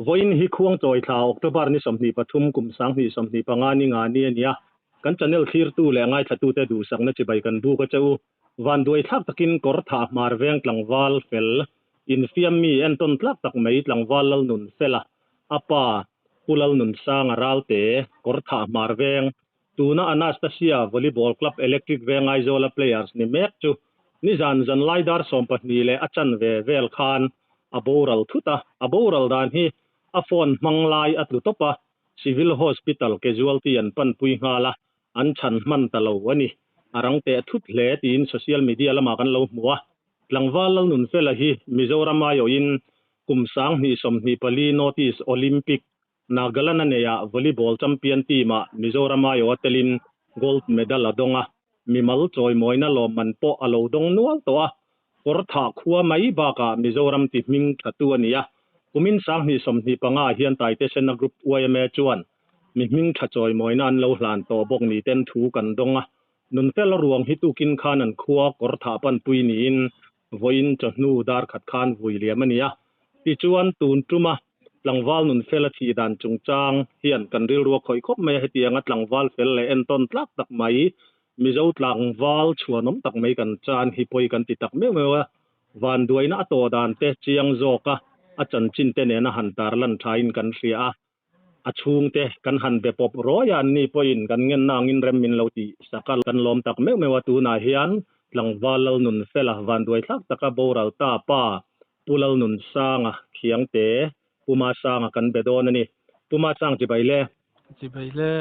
Vawiin hi Khuangchawi thla October ni 23 kum 2025 ni nga ni a ni a. Kan channel thlirtu leh ngaithlatute duhsakna chibai kan buk a che u. Vanduai thlak takin kawr thah hmar veng tlangval fel infiam mi entawn tlak tak mai tlangval Lalnunfela a pa Pu Lalnunsanga Ralte kawr thah hmar veng tuna Anastasia Volleyball Club Electric Veng Aizawla players ni mek chu nizan zanlai dar 12 leh a chanve vel khan a boral thut a. A boral dan hi a phone hmang lai a tlu tawp a, Civil Hospital casualty an panpui nghal a, an chhan hman ta lo a ni. A rang teh thut hle tiin social media lamah kan lo hmu a. Tlangval Lalnunfela hi Mizoram aiawhin kum 2024 North East Olympic Nagaland a neia volleyball champion team-ah Mizoram aiawha telin gold medal a dawng a, mimal chawimawina lawmman pawh a lo dawng nual tawh a. Kawr thah khua mai bakah Mizoram ti hming thatu a ni a. Kumin 2025 ah hian Taitesena Group yma chuan mi hming tha chawimawina an lo hlan tawh bawk ni ten thu kan dawng a. Nunfela ruang hi tukin khan an khua kawr thah panpui niin vawiin chawhnu dar khat khan vui liam a ni a. Tichuan tun tuma tlangval Nunfela thih dan chungchang hian kan rilru a khawih khawp mai a, hetianga tlangval fel leh entawn tlak tak mai Mizo tlangval chhuanawm tak mai kan chan hi pawi kan ti tak meuh meuh a, vanduaina a tawh dan te chiang zawk a, a chanchin te nena han tarlan thain kan hria a. A chhungte kan han be pawp rawi a, anni pawhin kan ngenna angin rem min lo tih sak a, kan lawm tak meuh meuh a, tunah hian tlangval Lalnunfela vanduai thlak taka boral ta pa Pu Lalnunsanga Khiangte, Pu Masanga kan be dawn a ni. Pu Masang chibai le. Chibai le.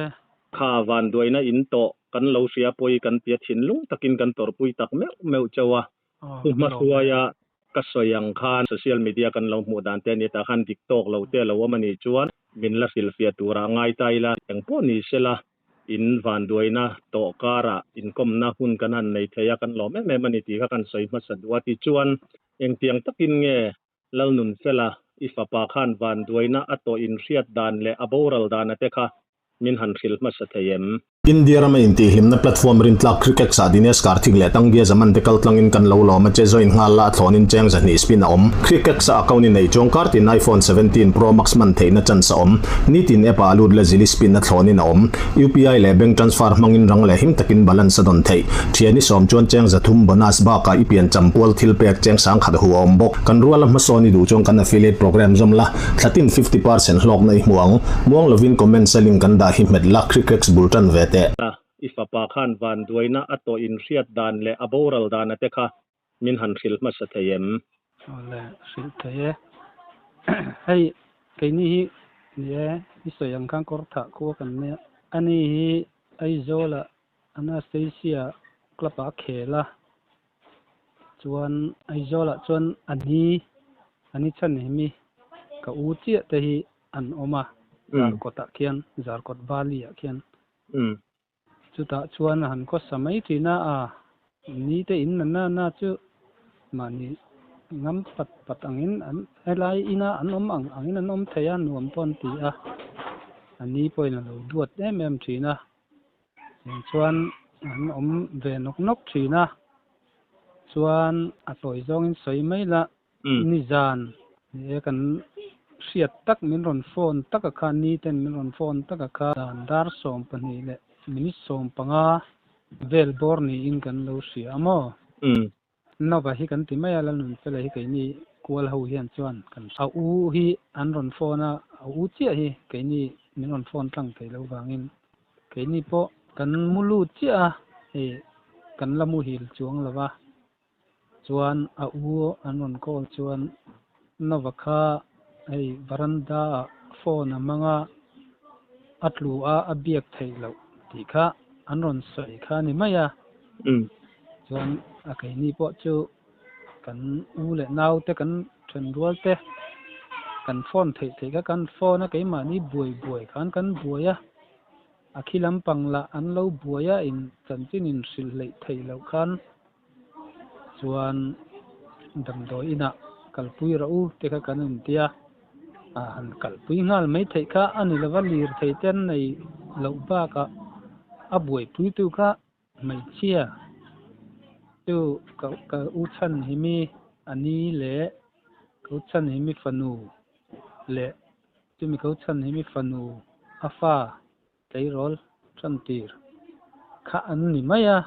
Kha vanduaina in tawh kan lo hria pawi kan tia thinlung takin kan tawrhpui tak meuh meuh chauh a. Pu Hmahruaia ka sawi ang khan social media kan lo hmuh dan te a ni tah khan dik tawk lo te a lo awm a nih chuan min la hrilhfiah turah ngai ta ila engpawh ni sela in vanduaina tawh karah inkawmna hun kan han nei thei a kan lawm em em a ni tih kha kan sawi hmasa duh a tichuan engtiang takin nge Lalnunfela i fapa khan vanduaina a tawh inhriat dan leh a boral dana te kha min han hrilh hmasa thei em? India rama intihhlimna platform rintlak Cricket ah Dinesh Karthik leh Tangia Zaman te kaltlangin kan lo lawm a che join nghal la a thlawnin cheng 200 spin a awm. Cricket ah account i nei chuang kar tin iPhone 17 Pro Max man theihna chance a awm. Nitin app ah lut la zili spin a thlawnin a awm. UPI leh bank transfer hmangin rang leh him takin balance a dawn theih. Thiani sawm chuan cheng 300 bonus bakah i pian cham pual thil pek cheng 10,000 hu a awm bawk. Kan ruala hmasawn i duh chuan kan affiliate program zawm la. Thlatin 50% hlawkna i hmu ang. Muang lovin comment sa link kan dah hi hmet la, Crickx bul tan ve teh. I fapa khan vanduaina a tawh inhriat dan leh a boral dana te kha min han hrilh hmasa thei em? Awle, hrilh thei e. Hei, keini hi ni e, i sawi ang khan kawr thah khua kan nia. Ani hi Aizawlah Anastasia club-ah a khel a, chuan Aizawlah chuan a ni, a ni chhan hi mi ka u chiah te hi an awm a, Zarkawtah khian, Zarkawt Valley-ah khian. Chutah chuan a han khawsa mai thin a, a ni te in na na na chu mahni ngam pat pat angin an helai ina an awm ang angin an awm thei a, nuam pawh an ti a, a ni pawhin a lo duat em em thin a. Tiang chuan an awm ve nawk nawk thin a, chuan a tawi zawngin sawi mai la, nizan ni e kan hriat tak min rawn phone tak a kha, ni ten min rawn phone tak a kha dan dar 12 leh minute 15 vel bawr niin kan lo hria a maw? Nova hi kan ti mai a, Lalnunfela hi keini kual ho hian chuan kan a u hi an rawn phone a, a u chiah hi keini min rawn phone tlang thei lo vangin keini pawh kan mu lut chiah a, hei kan la muhil chuang lo va, chuan a u an rawn call chuan Nova kha hei varanda ah phone a hmang a, a tlu a, a biak theih loh tih kha an rawn sawi kha a ni mai a. Chuan a keini pawh chu kan u leh nau te kan then rual te kan phone theih theih kha kan phone a keimahni buai buai khan kan buai a, a khi lampang lah an lo buai a in chanchin in hrilh hleih theih loh khan chuan damdawi inah kalpui rawh u te kha kan intia a han kalpui nghal mai theih kha a ni lova lirthei te an nei loh bakah a buaipui tu kha hmeichhia chu ka ka u chhan hi mi a ni leh ka u chhan hi mi fanu leh. Chumi ko chhan hi mi fanu a fa tleirawl tan tir kha an ni mai a.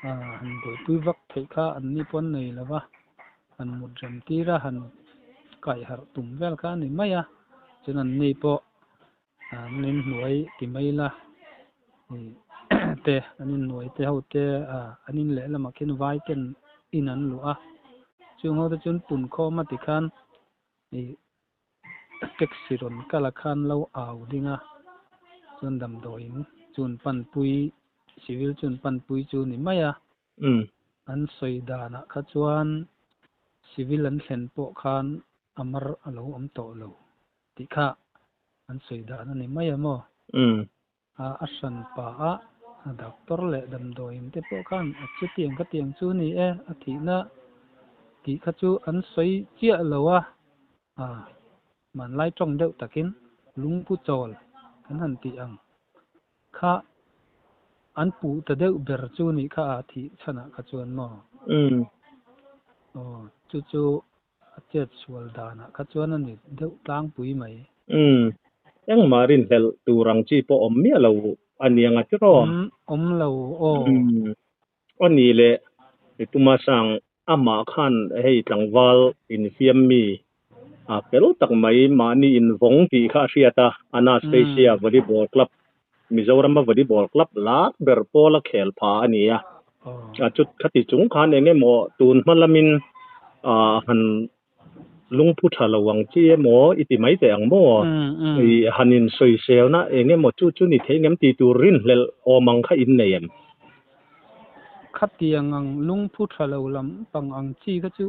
Han buaipui vak theih kha an ni pawn nei lo va, han mut rem tir a, han kaih harh tum vel kha a ni mai a. Chuan an ni pawh an inhnuai ti mai la te, an inhnuai te ho te an in lehlamah khian vai ten in an luah a. Chung ho te chuan pun khawm a tikhan ih taxi rawn kal a khan lo au ding a, chuan damdawiin chun panpui civil chun panpui chu ni mai a. An sawi danah kha chuan civil an thlen pawh khan a mar a lo awm tawh lo tih kha an sawi dan a ni mai a maw? A hran pah a, a doctor leh damdawiin te pawh khan a chutiang khatiang chu ni e, a thihna tih kha chu an sawi chiah lo a, hmanlai tawng deuh takin lungphu chawl kan han tih ang kha an puh ta deuh ber chu nih kha a thih chhanah kha chuan maw? Aw, chu chu A chet sual danah kha chuan a ni deuh tlangpui mai. Umm. Engmah rinhlelh tur ang chi pawh awm miah lo a ni ang a tiraw? Awm, awm lo aw. Umm. Aw ni le, i tuma sang amah khan hei tlangval infiam mi a fel tak mai mahni invawng tih kha a hriat a, Anastasia Volleyball Club, Mizorama Volleyball Club lar ber pawla khel pha a ni a. A chut khati chung khan eng emaw tun hma lamin han lungphu tha lo ang chi emaw i ti mai teh ang maw? I han insawiselna eng emaw chu chu ni thei ngem tih tur rinhlelh awm ang kha in nei em? Khatiang ang lungphu tha lo lam pang ang chi kha chu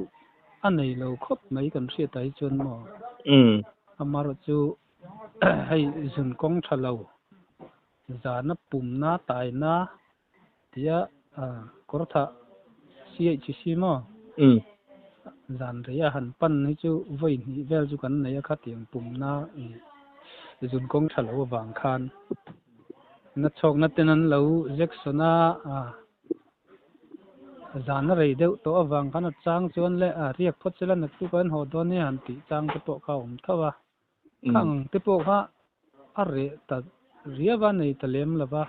a nei lo khawp mai kan hriat ah hi chuan maw? Amaherawhchu chu hei zun kawng tha lo zana pumna taina Tia kawr thah CHC maw? Zan rei a han pan hi chu vawi hnih vel chu kan nei a khatiang pumna zun kawng tha lo avang khan na chhawkna ten an lo jection a, zan a rei deuh tawh avang khan a chang chuan le a riak phawt sela naktuk a an haw dawn nia han tih chang te pawh kha a awm tho a. Khang te pawh kha a reh ta riau a nei ta lem lo va.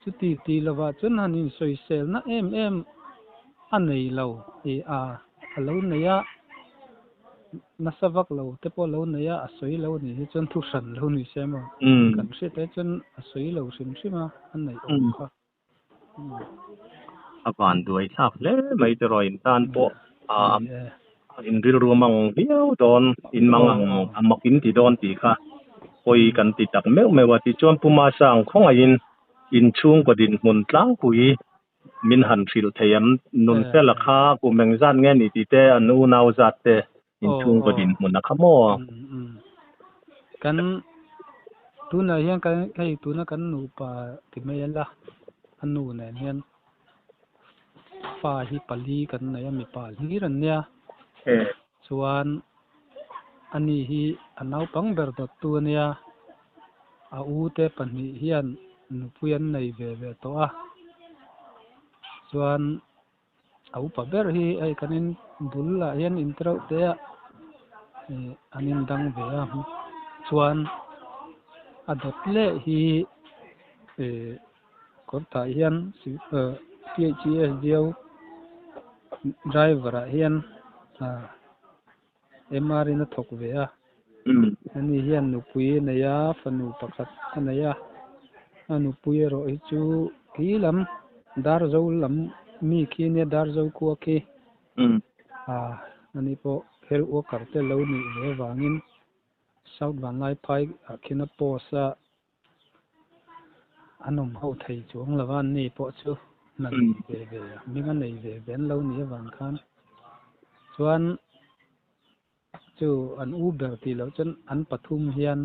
Chuti ti lovah chuan han insawiselna em em a nei lo i a, a lo nei a, nasa vak lo te pawh a lo nei a, a sawi lo anih hi chuan thu hran lo ni se maw? Kan hriat ai chuan a sawi lo hrim hrim a, a neih awm kha. A van duai thlak hle mai te rawh in tan pawh a in rilru a mang viau dawn, in mang ang a mak in ti dawn tih kha pawi kan ti tak meuh meuh a. Tichuan Pu Masang khawngaihin inchhungkaw dinhmun tlangpui min han hrilh thei ang, Nunfela kha kum engzat nge ni tih te an unau zat te inchhungkaw dinhmun a kha maw? Kan tunah hian kan hei tuna kan nupa ti mai ala a nu nen hian fa hi pali kan nei a mipa hlir an nia chuan ani hi a naupang ber dawttu a nia a u te pahnih hian nupui an nei ve ve tawh a chuan. A upa ber hi hei kan in bul ah hian in tereuh te ah ih an in dang ve a chuan a dawt leh hi ih kawr tah hian P H E S D O driver ah hian ah M R in a thawk ve a ani hian nupui a nei a fanu pakhat a nei a a nupui erawh hi chu khi lam Darzo lam mi khi nia Darzo khua khi ah ani pawh health worker te lo nih ve avangin South Vanlaiphai ah khian a post a an awm ho thei chuang lo a an ni pawh chu hna nei ve ve a hming a nei ve ve an lo nih avang khan chuan chu an u ber tih loh chuan an pathum hian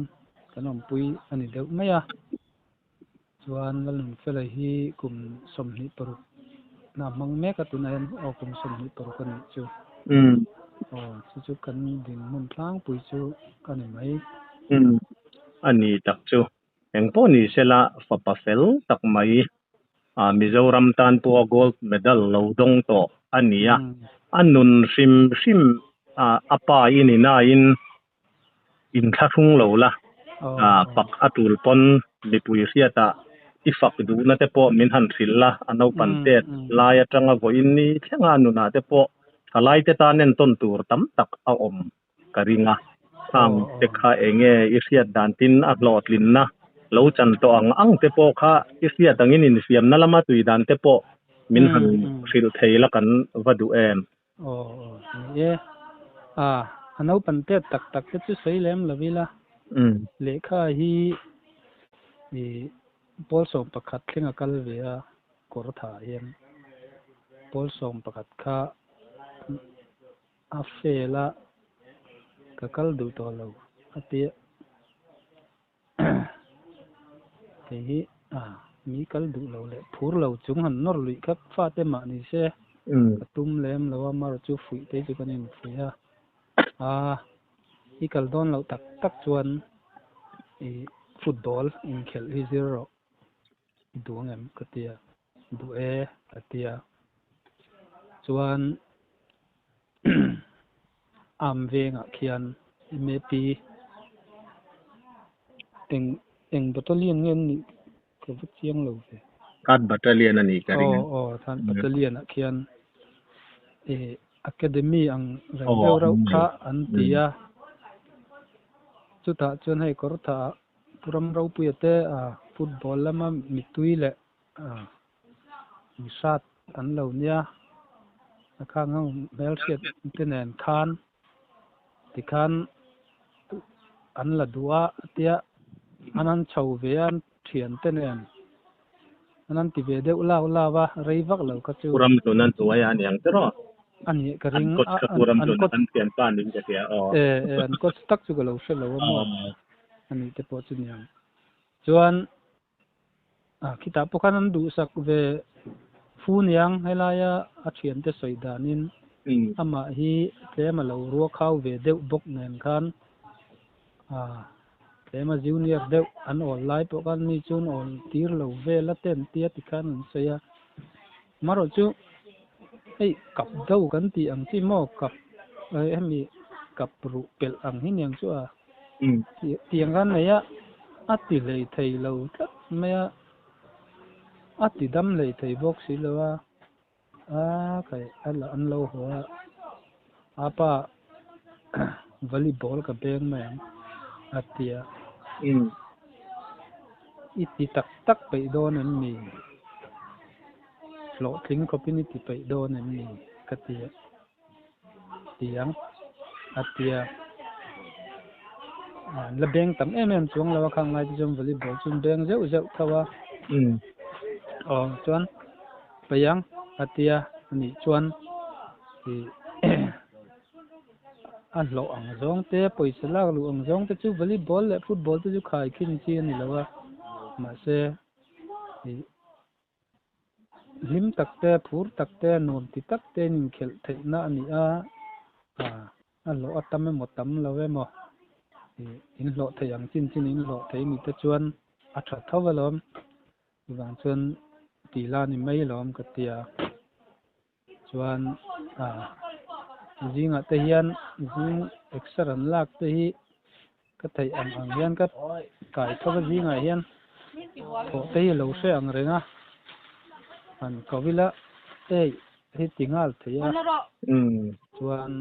kan awmpui a ni deuh mai a chuan Lalnunfela hi kum 26 na hmang mek a tunah hian aw kum 26 a nih chu aw chu chu kan dinhmun tlangpui chu a ni mai. A ni tak chu. Eng pawh ni sela fapa fel tak mai Mizoram tan pawha gold medal lo dawng tawh a ni a. A nun hrim hrim a pa i ni nain Inthlahrung lo la, fak a tul pawn mipui hriatah i fak duhna te pawh min han hrilh la, a naupan tet lai atanga vawiin ni thlenga nunah te pawh thalaite tan entawn tur tam tak a awm ka ring a. Khang te kha enge i hriat dan tin a hlawhtlinna lo chan tawh ang ang te pawh kha i hriat angin infiamna lama tui dan te pawh min han hrilh thei la kan va duh em? Aw aw ni e. A, a naupan tet tak tak te chu sawi lem lo ila. Lehkha hi i pawl 11 thleng a kal ve a kawr thah hian pawl 11 kha a fail a ka kal duh tawh lo a tia. Hei hi mi kal duh lo leh phur lo chung han nawr luih kha fate mah ni se ka tum lem lo a, mar chu fuih te chu kan infuih a. A i kal dawn loh tak tak chuan i football inkhelh hi zir rawh i duh ang em ka ti a, duh e ka ti a. Chuan Arm vengah khian MAP eng eng battalion nge an nih ka va chiang lo ve. Third battalion a nih ka ring. Aw aw third battalion ah khian eh academy ang reng deuh reuh kha an ti a. Chutah chuan hei kawrthah ah Pu Ramropuia te football lama mitui leh Mi hrat an lo nia, a khang ho hmelhriat te nen khan tikhan an la duh a tia an han chho ve a thian te nen an han ti ve deuh lau lau a, rei vak lo kha chu. Pu Ramhlun an hnuai a niang che rawh. A nih ka ring a, an coach kha Pu Ramhlun an thianpa niin ka hria aw. E e an coach tak chu ka lo hre lo a maw a nih te pawh chu niang. Chuan Khitah pawh khan an duhsak ve fu niang helaia a thiante sawi danin amah hi tlem a lo ruakhau ve deuh bawk nen khan tlem a junior deuh an awl lai pawh khan mi chu an awl tir lo vel a ten tia tikhan an sawi a. Amaherawh chu hei kap do kan tih ang chi maw kap hemi kap ruh pelh ang hi niang chu a tiang khan nei a, a ti hlei thei lo tlat mai a, a ti dam hlei thei bawk si lo a, a kai a la an lo haw a, apa volleyball ka beng mai ang a ti a, i ti tak tak peih dawn em ni? Hlawhtling khawpin i ti peih dawn em ni? Ka ti a. Tiang a tia. An la beng tam em em chuang lo a khang lai te chuan volleyball chu an beng zeuh zeuh tho a. Aw chuan peih ang a tia anih chuan ih a hlawh ang zawng te pawisa lak luh ang zawng te chu volleyball leh football te chu khai khin chi a ni lo a mahse ih Hlim tak te, phur tak te, nuam ti tak te in inkhelh theihna a ni a, a hlawh a tam emaw tam lo emaw ih in hlawh theih ang chin chin in hlawh thei ni te chuan a tha tho alawm, chuvang chuan tih la ni mai alawm ka ti a, chuan zingah te hian zing exer an lak te hi Ka theih ang ang hian ka kai tho va zingah hian thawh te hi a lo hre ang reng a, han ko ila ei hi ti nghal thei a, chuan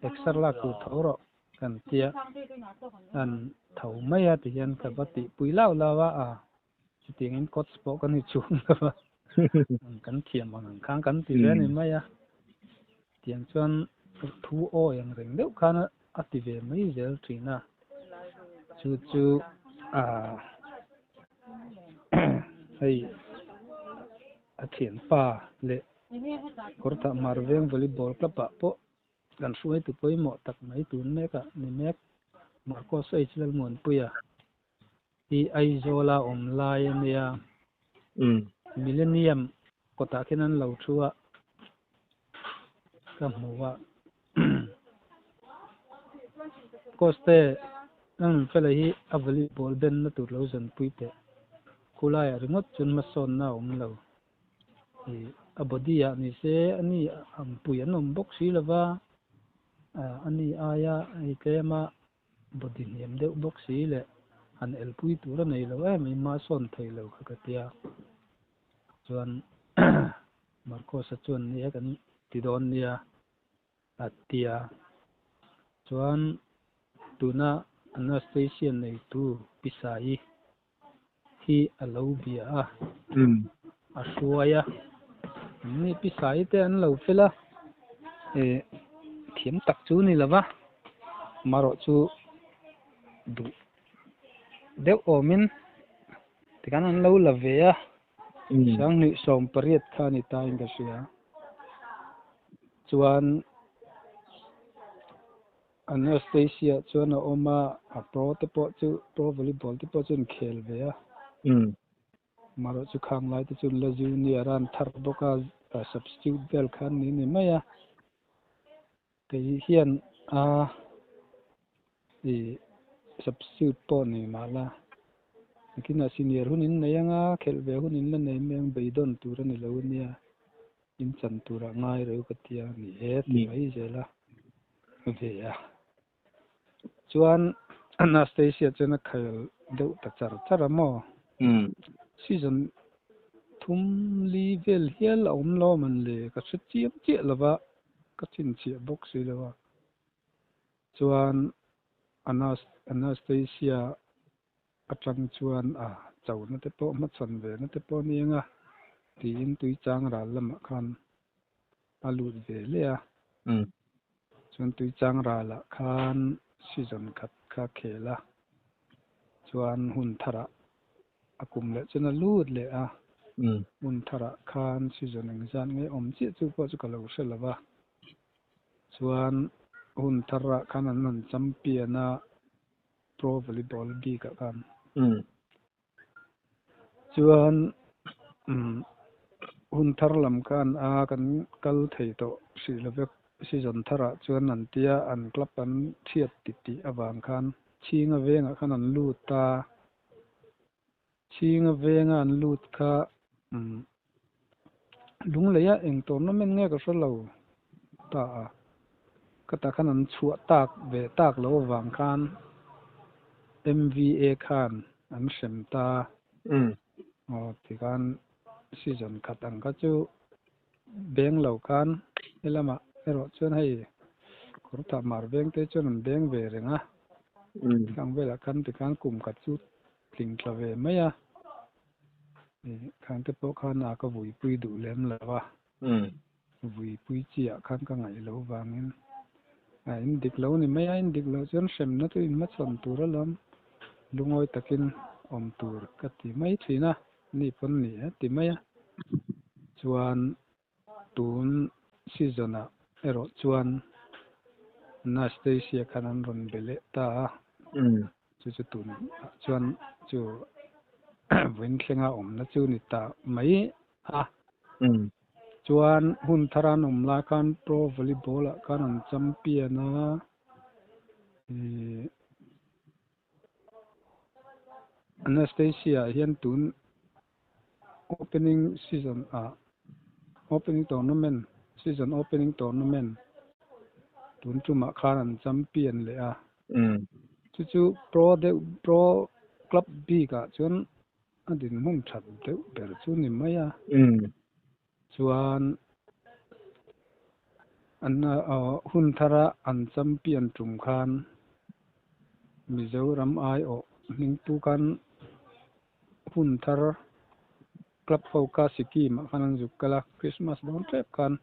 exer lak tur tho rawh kan tia an tho mai a tihian ka va tihpui lau lau a, a chutiangin coach pawh ka ni chhung lo va, kan thiam ang ang khan kan ti ve a ni mai a. Tiang chuan thu awi ang reng deuh khan a ti ve mai zel thin a, chu chu aah hei a thianpa leh Kawrthah Hmar Veng Volleyball Club ah pawh kan hruaitu pawimawh tak mai tun mek ah ni mek Marcos H Lalmuanpuia hi Aizawl a awm lai a nia. Millennium kawtah khian an lo thu a, ka hmu a. Coste an fela hi a volleyball benna tur lo zanpui teh. Khulaiah ringawt chuan hmasawnna a awm lo. Ih a body ah ni se ani ang pui an awm bawk si lova, ani aia hei tlema. Body hniam deuh bawk si leh han elpui tur a nei lo em em a sawn thei lo kha ka tia. Chuan Marcos-a chuan nia kan ti dawn nia a tia. Chuan tuna Anastasia neitu Pisai hi a lo bia a, a hruai a. Ni Pisai te an lo fel a, eh thiam tak chu ni lova, marawh chu duh deuh awmin tikhan an lo la ve a, sanghnih 18 kha a ni ta in ka hria. Chuan Anastasia chuan a awm a, a pro te pawh chu pro volleyball te pawh chu an khel ve a. Marawh chu khang lai te chu la junior a an thar bawk a, substitute vel kha an ni ni mai a. Kei hian a i substitute pawh ni mah la, nakinah senior hun in nei anga khelh ve hun in la nei mai ang beidawn tur a ni lo ania. In chan turah ngai reu ka tia ni e ti mai zel a ve a. Chuan Anastasia chuan a khel deuh ta char char a maw? Season thum li vel hial a awm lo man le ka hre chiang chiah lo va, ka chhinchhiah bawk si lo a. Chuan Anastasia atang chuan a chona te pawh hmachhawn ve na te pawh a ni ang a tiin tui chang ral lamah khan a lut ve leh a. Chuan tui chang ralah khan season khat kha khel a, chuan hun tharah a kum leh chuan a lut leh a. Hun tharah khan season engzat nge awm chiah chu pawh chu ka lo hre lo va. Chuan hun tharah khan an rawn champion a. Pro volleyball bik ah khan chuan hun thar lam khan a kan kal thei tawh hrih lo vek season thar ah chuan an tia an club an thiat ti tih avang khan chhinga vengah khan an lut a chhinga venga an lut kha Lungleia eng tournament nge ka hre lo ta a, ka ta khan an chhuah tak ve tak lo avang khan MVA khan an hrem ta. Aw tikhan season khat ang kha chu beng lo khan helamah erawh chuan hei kawrthah mar veng te chuan an beng ve reng a, khang velah khan tikhan kum khat chu tling tla ve mai a. Khang te pawh khan a ka vuipui duh lem lo a, vuipui chiah khan ka ngaih loh vangin a in dik lo ni mai a, in dik loh chuan hremna chu in hmachhawn tur alawm lungawi takin awm tur ka ti mai thin a, ni pawn ni e ti mai a, chuan tun season ah erawh chuan Anastasia khan an rawn be leh ta a. Chu chu tun ah chuan chu vawiin thlenga awmna chu ni ta mai a. Chuan hun thar an awm lai khan pro volleyball ah khan an champion a. Ih Anastasia hian tun opening season ah opening tournament season opening tournament tun tumah khan an champion leh a. Chu chu pro deuh pro club bik ah chuan a dinhmun that deuh ber chu ni mai a. Chuan an hun thara an champion tum khan Mizoram aiawh hmingtu khan hun thar club ho kha Sikkim ah khan an zuk kal a, Christmas dawn tep khan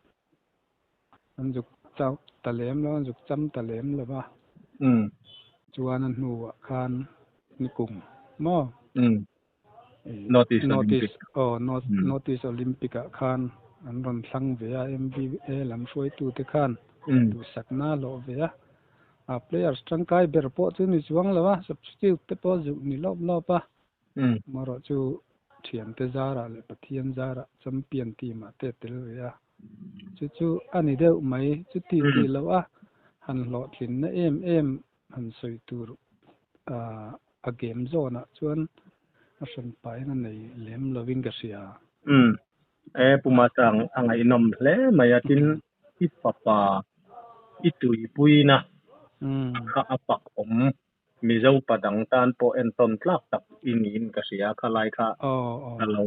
an zuk chau ta lem lo, an zuk cham ta lem lo va. Chuan a hnuah khan nikum maw? North East Olympic. Aw, North East Olympic ah khan an rawn thlang ve a, MVA lam hruaitute khan duhsakna a hlawh ve a. A players tangkai ber pawh chu ni chuang lo a, substitute te pawh zuk ni lawp lawp a. Amaherawh chu thiante zarah leh Pathian zarah champion team ah te a tel ve a. Chu chu a ni deuh mai, chuti tih loh a han hlawhtlinna em em han sawi tur a game zawn ah chuan a hran pahin a nei lem lovin ka hria. Umm e Puma chang a ngaihnawm hle mai a tin i fapa i tuipuina kha a pak awm. Mizo pa dang tan pawh entawn tlak tak i niin ka hria a, khalai kha ka lo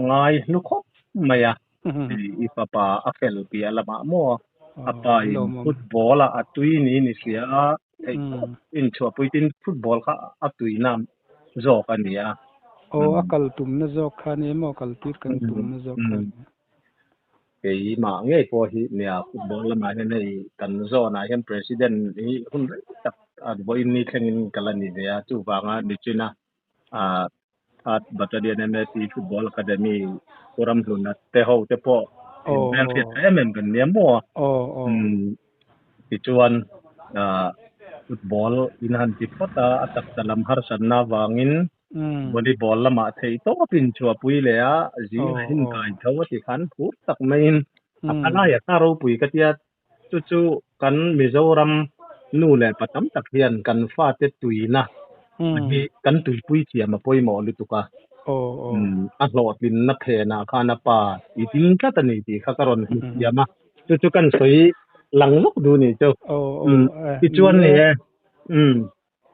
ngai hlu khawp mai a, i fapa a fel piah lamah maw a pa in football ah a tui niin i hria a, theih tawp inchhuahpui tin football kha a tuina zawk a ni a. Aw a kal tumna zawk kha nia maw kal tir kan tumna zawk kha nia. Keimah ngei pawh hi nia football lamah hian hei kan zawn ah hian president hi hun rei tak vawiin ni thlengin ka la ni ve a, chuvanga nichina ah Third Battalion MAP Football Academy Pu Ramhluna te ho te pawh inhmel hriat tha em em kan nia maw? Tichuan football in han ti phawt a, a taksa lam harsatna avangin volleyball lamah theih tawp inchhuahpui leh a, zingah inkai tho a ti khan phur tak maiin a khalai a kha ropui ka tia. Chu chu kan Mizoram nu leh pa tam tak hian kan fate tuina hi kan tuipui thiam a pawimawh lutuk a. A hlawhtlinna phenah khan a pa i ding tlat a ni tih kha ka rawn hmu thiam a. Chu chu kan sawi lang lawk duh ni chu. Tichuan ni e.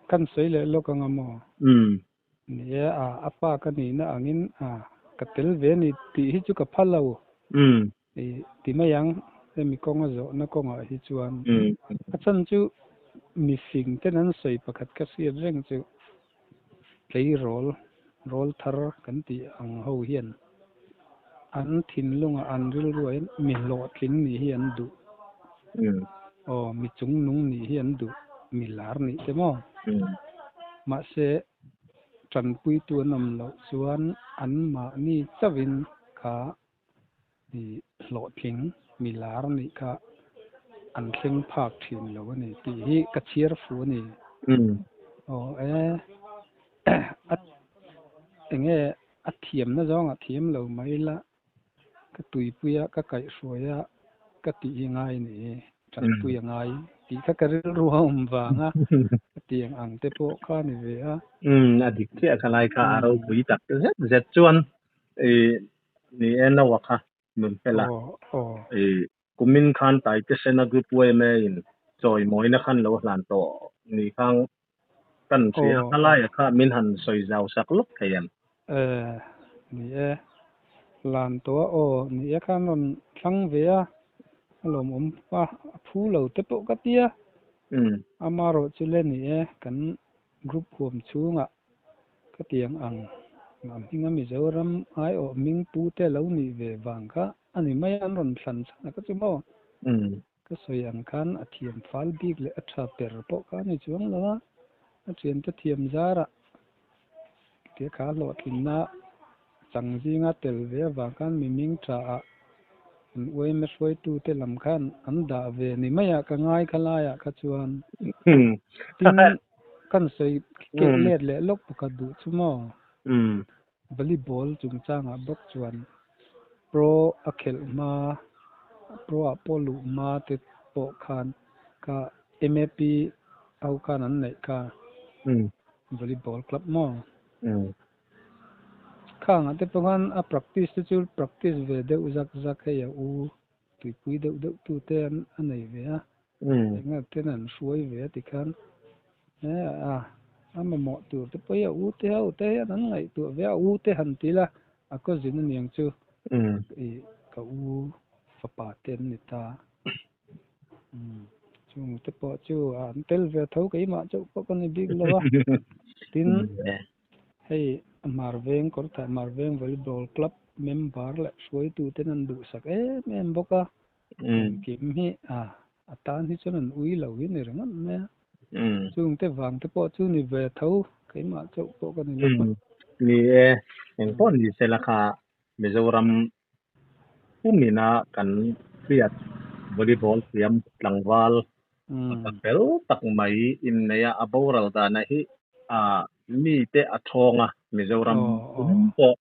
Kan sawi leh lawk ang a maw? Ni e, a pa ka nihna angin ka tel ve a ni tih hi chu ka phal lo. I ti mai ang, hemi kawnga zawhna kawngah hi chuan a chhan chu mifing ten an sawi pakhat ka hriat reng chu tleirawl, rawl thar kan tih ang ho hian an thinlungah an rilruah hian mi hlawhtling nih hi an duh, aw mi chungnung nih hi an duh, mi lar nih te maw? Mahse tanpuitu an awm loh chuan anmahni chauhin kha I hlawhtling mi lar nih kha an thleng phak thin lo a ni tih hi ka chhiar fu a ni. Aw e, a enge a thiamna zawng ah thiam lo mai ila ka tuipui a ka kaihhruai a ka tih hi ngai a ni hi, tanpui a ngai tih kha ka rilru a awm vang a ka tiang ang te pawh kha a ni ve a. A dik chiah kha lai kha a ropui tak zet zet chuan i Ni e Noah kha nun fel a. I kumin khan Taitesena Group yma in chawimawina khan lo hlan tawh ni khang kan hria a laia kha min han sawi zau sak lawk thei em? E, ni e. Hlan tawh a aw, ni e khan rawn thlang ve a, a lawmawm a, a phu lo te pawh ka ti a. Amarawh chu le ni e, kan group huam chhungah Ka tiang ang a hminga Mizoram aiawh hming pu te lo nih ve vang kha a ni mai a, an rawn thlan chhan a ka chu maw? Ka sawi ang khan a thiam fal bik leh a tha per pawh kha a ni chuang lo a, a thiante thiam zarah tia kha hlawhtlinna chang zinga tel ve avang khan mi hming tha ah an uaima hruaitute lam khan an dah ve ni mai a ka ngai kha laiah kha chuan tin kan sawi keh let leh lawk pakhat duh chu maw volleyball chungchangah bawk chuan pro a khelh hma pro ah pawh luh hma te pawh khan kha MAP ho khan an neih kha volleyball club maw. Khangah te pawh khan a practice te chu practice ve deuh zak zak hei a u tuipui deuh deuh tu te an a nei ve a enga ten an hruai ve a tikhan he a a mamawh tur te pawh hi a u te ho te hian an ngaihtuah ve a u te han ti ila a cousin aniang chu i ka u fapa te an ni ta chung te pawh chu an tel ve tho keimah chauh pawh ka ni bik lo a tin. Hei Marveng Kawrthah Marveng Volleyball Club member leh hruaituten an duhsak em em bawk a, engkim hi a tan hi chuan an ui lo hi ni ringawt mai a. Chungte vang te pawh chu ni ve tho, keimah chauh pawh ka ni lo a. Ni e, engpawh ni sela kha Mizoram pumina kan hriat volleyball thiam tlangval pakhat fel tak mai inneia a boral dana hi mite a thawng a, Mizoram pum pawh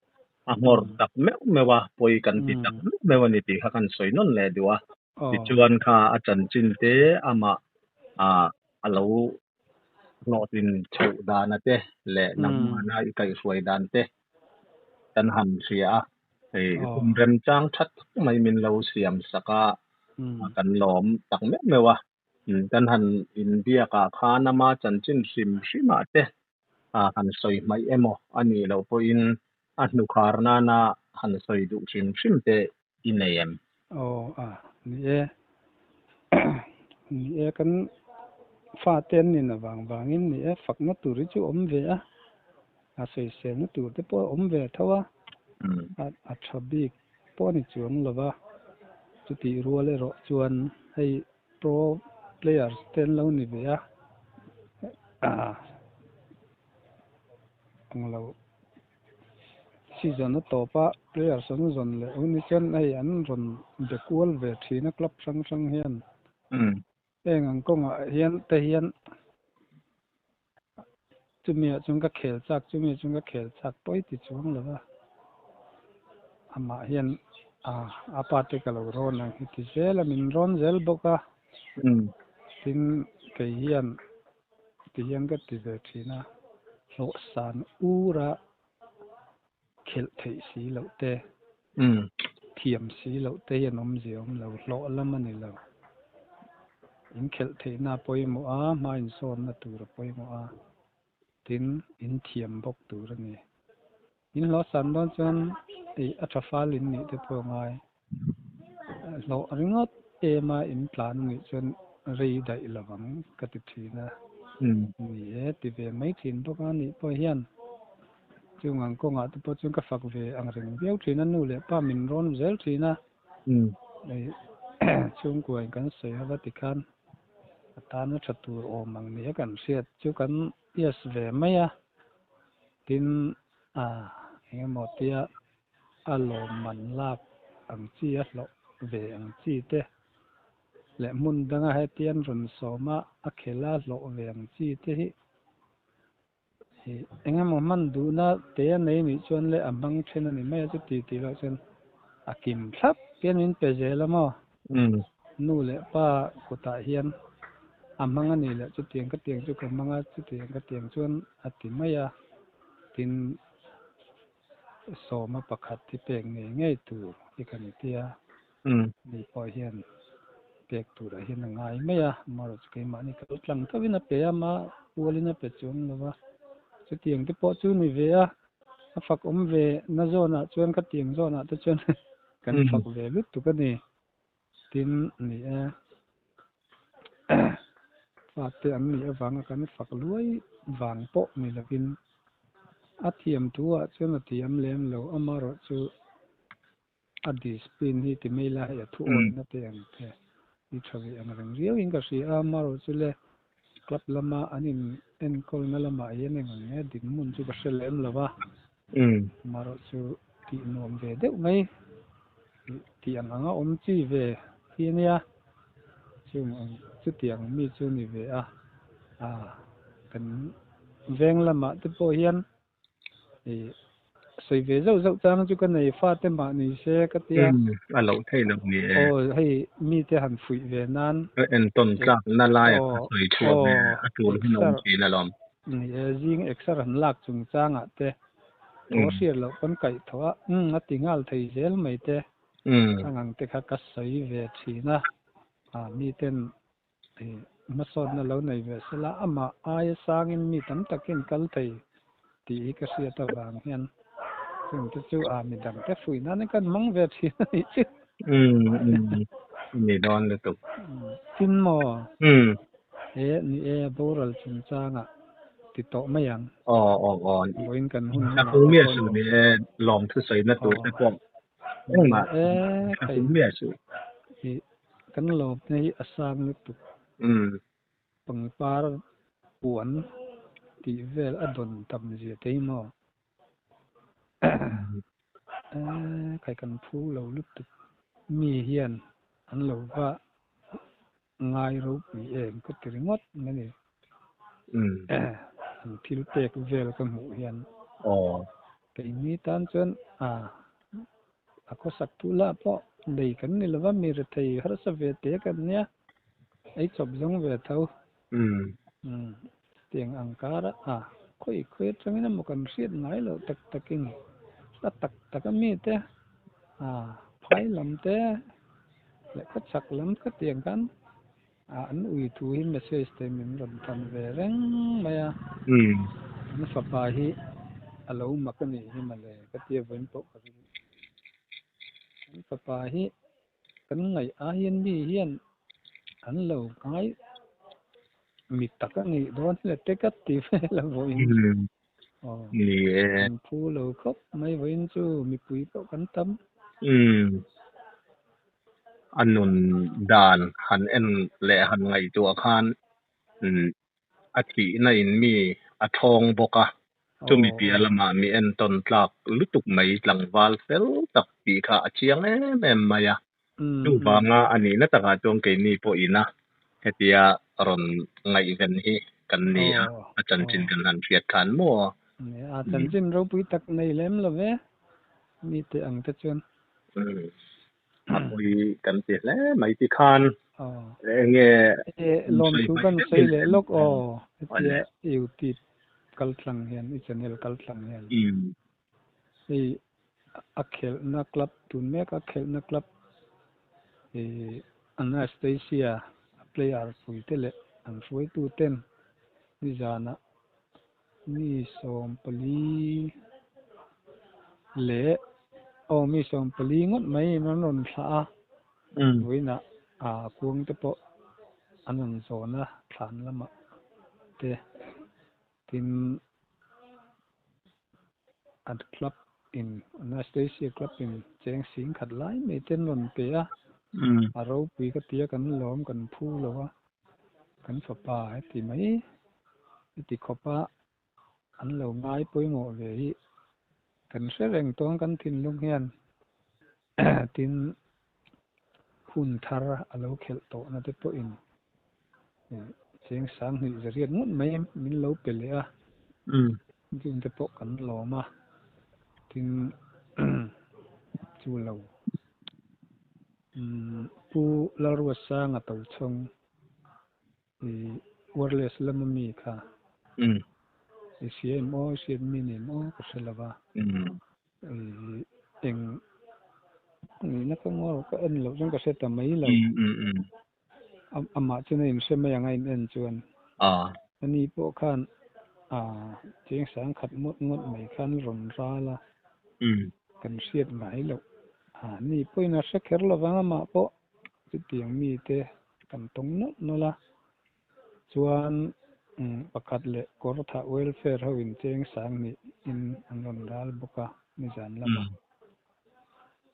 a nghawr tak meuh meuh a, pawi kan ti tak meuh meuh a ni tih kha kan sawi nawn leh duh a. Tichuan kha a chanchin te amah a lo hlawhtlin chhoh dana te leh nangmahna i kaihhruai dan te kan han hria a, hei hun remchang tha tak mai min lo siam sak a, kan lawm tak meuh meuh a. Kan han inbiakah khan ama chanchin hrim hrimah te han sawi hmaih emaw a nih loh pawhin a hnukhar nana han sawi duh hrim hrim te i nei em? Aw a, ni e. Ni e, kan fate an nin avang vangin ni e, fakna tur hi chu awm ve a, a sawiselna tur te pawh a awm ve tho a, a tha bik pawh a ni chuang lo va, chutih rual erawh chuan hei pro players te an lo ni ve a, ang lo season a tawp a players an zawn leh hun hi chuan hei an rawn be kual ve thin a club hrang hrang hian heng ang kawngah hian te hian chumi ah chuan ka khel chak chumi ah chuan ka khel chak pawi ti chuang lo va amah hian a pa te ka lo rawn ang hi ti zel a min rawn zel bawk a tin kei hian ti hian ka ti ve thin a hlawhsan ura khelh theih si loh te, thiam si loh te hian awmzia awm lo, hlawh lam a ni lo. In khelh theihna a pawimawh a, hma insawnna tur a pawimawh a, tin in thiam bawk tur a ni. In hlawhsan dawn chuan ei a tha fal in nih te pawh a ngai. Hlawh ringawt ema in tlan a nih chuan rei daih lo ang ka ti thin a. Ni e, ti ve mai thin bawk a nih pawh hian chung ang kawngah te pawh chuan ka fak ve ang reng viau thin a, nu leh pa min rawn zel thin a. Chhungkua in kan sawi ava tikhan a tana tha tur awm ang nia kan hriat chu kan yes ve mai a. Tin, engemaw tia a lawmman lak ang chi a hlawh ve ang chi te leh hmun danga hetian rawn sawm a a khel a hlawh ve ang chi te hi hi engemaw hman duhna te a nei nih chuan leh a hmang then a ni mai a chuti tih loh chuan a kim thlap hian min pe zel a maw? Nu leh pa kutah hian a hmang a nih leh chutiang ka tiang chu ka hmang a chutiang ka tiang chuan a ti mai a tin Sawma pakhat hi pek ngei ngei tur hi ka ni tia, ni pawh hian pek turah hian a ngai mai a, amaherawhchu chu keimahni kal tlang thovin a pe a, ama ualin a pe chuang lo va, chutiang te pawh chu ni ve a, a fak awm ve na zawnah chuan khatiang zawnah te chuan kan fak ve lutuk a ni. Tin, ni e, fate an nih avanga kan fak luai vang pawh ni lovin a thiam thu-ah chuan a thiam lem lo, amaherawhchu a discipline hi ti mai la hei a thuawihna te ang te hi tha ve ang reng riauin ka hria a, amaherawhchu le club lama an in enkawlna lamah hian eng ang nge dinhmun chu ka hre lem lo va, amaherawhchu tih nuam ve deuh mai tih ang anga awm chi ve hi a nia, chung ang chutiang mi chu ni ve a, kan veng lamah te pawh hian Ih sawi ve zauh zauh chang chu ka nei fate mah ni se ka tia. Umm a loh theih loh ni e. Aw hei mite han fuih ve nan. Ka entawn tlak na lai a ka sawi chhuah ve a tul hun a awm thin alawm. Ni e zing exer han lak chung changah te thaw hriat loh pawn kaih thaw a umm a ti nghal thei zel mai te. Khang ang te kha ka sawi ve thin a miten Hmasawnna lo nei ve sela, amah aia sangin mi tam takin kal thei tih hi ka hriat avang hian chungte chu a midangte fuih nan kan hmang ve thin a nih chu. Umm ni dawn lutuk. Tin maw? He ni e boral chungchangah ti tawh mai ang. Aw aw aw. Vawiin kan hun hunah te pawh ni e lawm thusawina tur te pawh Engmah a tum miah suh. Kan lawmna hi a sang lutuk. Pangpar puan tih vel a dawn tam zia te hi maw? Khai kan phu lo lutuk. Mi hian an lo va ngai ropui em ka ti ringawt mai ni. An thil pek vel ka hmuh hian keini tan chuan a khawsak thu lah pawh lei kan ni lova mi rethei harsa ve te kan nia ei chawp zawng ve tho. Tiang ang kara khawi khawi atangin emaw kan hriat ngai loh tak takin a tak tak a mi te phai lam te leh khawchhak lam khatiang khan. An ui thu hi message te min rawn than ve reng mai a. An fapa hi a lo mak a nih hi mawle ka tia vawiin pawh ka ring. An fapa hi kan ngaih ah hian mi hian an lo ngai mi tak a nih dawn hle te ka ti vel a vawiin. Aw kan phu lo khawp mai vawiin chu mipui pawh kan tam. A nun dan han en leh han ngaihtuah khan a thihna in mi a thawng bawk a, chumi piah lamah mi entawn tlak lutuk mai tlangval fel tak tih kha a chiang em em mai a. Chuvanga a nihna takah chuan keini pawhin a hetia rawn ngaihven hi kan ni a, a chanchin kan han hriat khan maw? A chanchin ropui tak nei lem lo ve, mite ang te chuan. A pawi kan ti hle mai ti khan enge lawm thu kan sawi leh lawk aw hetia youtube kal tlang hian i channel kal tlang hian hei a khelhna club tun mek a khelhna club Anastasia a player pui te leh an hruaitu ten nizanah Mi 14 leh aw mi 14 ngawt mai in an rawn thlah a, vawiinah aa kuang te pawh an rawn zawn a thlan lamah te tin an club in Anastasia club in cheng sing khat lai mai te an rawn pe a, a ropui ka tia kan lawm kan phu lo a. Kan fapa heti mai heti khawpa an lo ngai pawimawh ve hi kan hre reng tawng kan thinlung hian tin hun thar a lo khelh tawhna te pawhin cheng 2000 ngawt mai min lo pe leh a, chung te pawh kan lawm a, tin chu lo. Pu Lalruatsanga Tochhawng i wireless lama mi kha i hria em aw, i hriat mi ni em aw ka hre lo va. I eng nihna ka ngaw ka en loh chuan ka hre ta mai lo. Amah chuan a inhre mai ang a in en chuan. Ani pawh khan cheng 10,000 ngawt ngawt mai khan rawn ral a, kan hriat ngai loh. Ni pawhin a hre kher lovang amah pawh chutiang mite kan tawng nawlh nawlh a, chuan pakhat leh Kawrthah welfare ho in cheng 2000 in an rawn ral bawk a nizan lamah.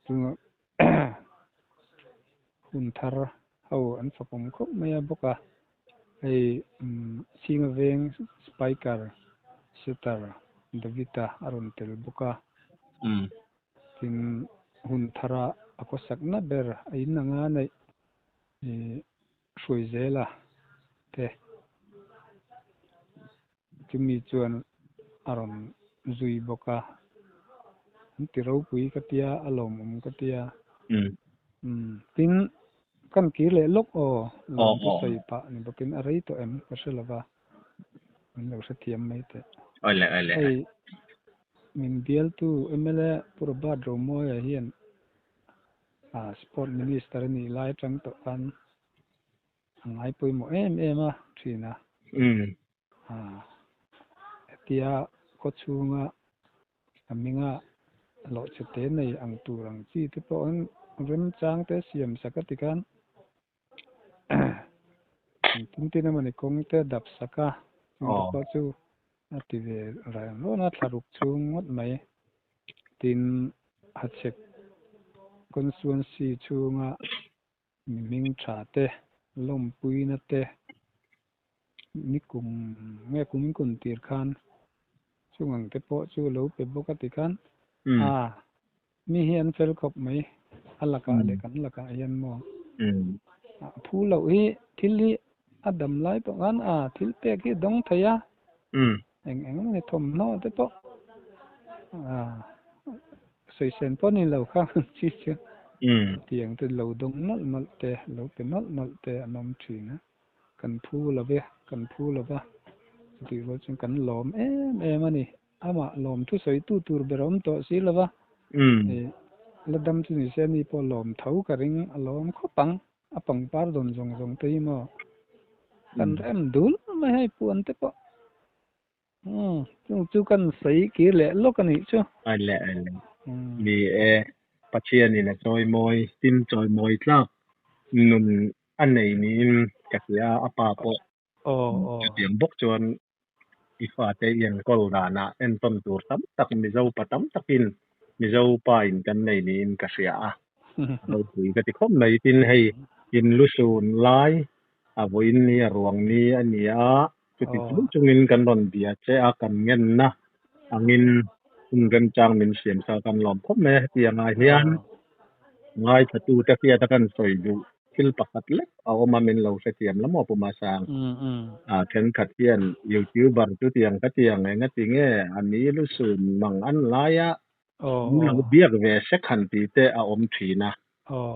Chu hun thar ho an fakawm khawp mai a bawk a, hei Singa veng Spiker Setter David-a a rawn tel bawk a. Tin, hun thara a khawsakna ber a in anga neih hruai zel a te. Chumi chuan a rawn zui bawk a, an ti ropui ka tia, a lawmawm ka tia. Tin, kan kir leh lawk aw, lawm chu sawi pah ni bawkin a rei tawh em ka hre lova. Min lo hrethiam mai teh. Hei min bialtu mla Pu Robert Romawia hian Sport Minister a nih lai atang tawh khan a ngai pawimawh em em a thin a. Hetia khawchhunga a hminga hlawhchhe te nei ang tur ang chi te pawh an remchang te siam sak a ti khan Engtin tin emawni kawng te dap sak a, chungte pawh chu a ti ve reng rawn a, thlaruk chhung ngawt mai. Tin, Hachhek constituency chhunga mi hming tha te, lawmpuina te, nikum nge kum in kun tir khan chung ang te pawh chu lo pe bawk a ti khan a Mi hi an fel khawp mai, a lakah leh kan lakah hian maw? A phu loh hi thil hi a dam lai pawh khan a thil pek hi a dawng thei a, eng eng emaw ni thawmhnaw te pawh a sawisên pawh ni lo kha chi chu tiang te lo dawng nawlh nawlh te, lo pe nawlh nawlh te an awm thin a, kan phu lo ve, kan phu lo va, chutih rual chuan kan lawm em em a ni. Amah lawm thusawitu tur ber a awm tawh si lova, la dam chu ni se mi pawh lawm tho ka ring a lawm khawp ang. A pangpar dawn zawng zawng te hi maw kan rem dul mai hei puan te pawh umm chung chu kan sawi kir leh lawk a nih chu. Aile aile ni e Pathianin a chawimawi tin chawimawi tlak nun a nei niin ka hria a pa pawh chutiang bawk chuan i fate i enkawl danah entawn tur tam tak Mizo pa tam takin Mizo pa in kan nei niin ka hria a, ropui ka ti khawp mai. Tin hei in lusun lai a vawiin ni a ruang ni a ni a, chuti chung chungin kan rawn bia che a, kan ngenna angin hun remchang min siam sa kan lawm khawp mai a, hetiangah hian ngaithlatute hriata kan sawi duh. Thil pakhat lek a awm a min lo hrethiam la maw Pu Masang? A thenkhat hian YouTuber chu tiang ka tiang eng a ti nge a ni lusun mang an lai a an lo biak ve sek han tih te a awm thin a.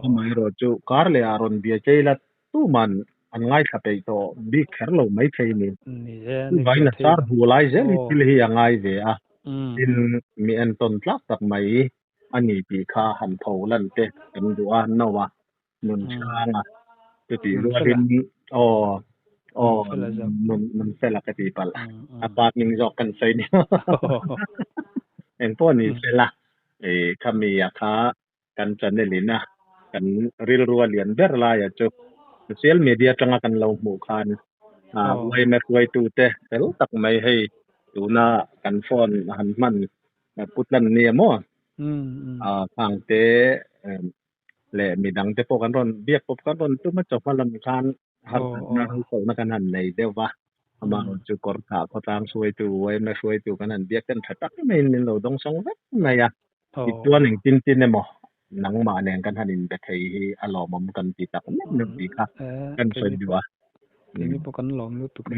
Amaherawh chu kar leh ah rawn bia chei la tuman an ngaithla peih tawh bik kher lo maithei ni. Chuvangin a char hmu lai zel hi thil hi a ngai ve a. Tin mi entawn tlak tak mai a ni tih kha han tho lan te kan duh a no a. Nun chhang a chutih rualin aw aw nun nun fela ka tih palh a pa hming zawk kan sawi ni engpawh ni sela ih khami a kha kan channel in a kan rilru a lian ber laia chu social media atanga kan lo hmuh khan ah yma hruaitute fel tak mai hei tuna kan phone han hman putlan nia maw ah khangte leh midang te pawh kan rawn biak pawp kan rawn tum a chawhma lam khan harsatna ruihlohna kan han nei deuh va amaherawh chu kawr thah khawtlang hruaitu yma hruaitu kan han biak ten tha tak maiin min lo dawng sawng vek mai a tichuan engtin tin emaw nangmah nen kan han inbe thei hi a lawmawm kan ti tak meuh meuh tih kha kan sawi duh a. Keini pawh kan lawm lutuk a.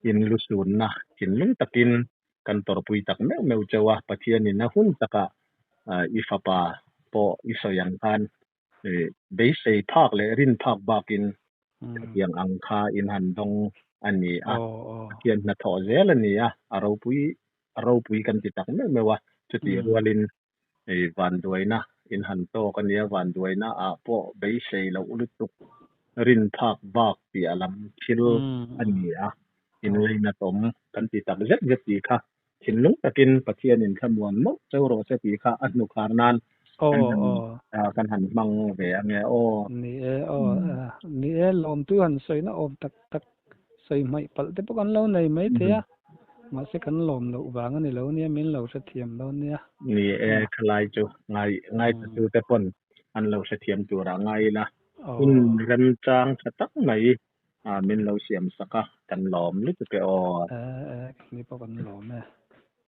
In lusunna thinlung takin kan tawrhpui tak meuh meuh chauh a, Pathianin a hun takah i fapa pawh i sawi ang khan beisei phak leh rin phak bakin hetiang ang kha in han dawng a ni a, Pathian hnathawh zel a ni a, a ropui a ropui kan ti tak meuh meuh a, chutih rualin vanduaina in han tawk a nia, vanduaina ah pawh beisei loh lutuk rin phak bak tih a lam thil a ni a, inlainatawm kan ti tak zet zet tih kha thinlung takin Pathianin thlamuan mawlh cheu rawh se tih kha a hnukhar nan kan han kan han hmang ve ange aw. Ni e aw, ni e lawmtu han sawina awm tak tak sawi hmaih palh te pawh kan lo nei mai thei a, mahse kan lawm loh vang a ni lo nia, min lo hrethiam lo nia. Ni e, khalai chu ngai ngaithla te pawn an lo hrethiam turah ngai ila, hun remchang tha tak mai min lo siam sak a, kan lawm lutuk e aw. E, e, keini pawh kan lawm e.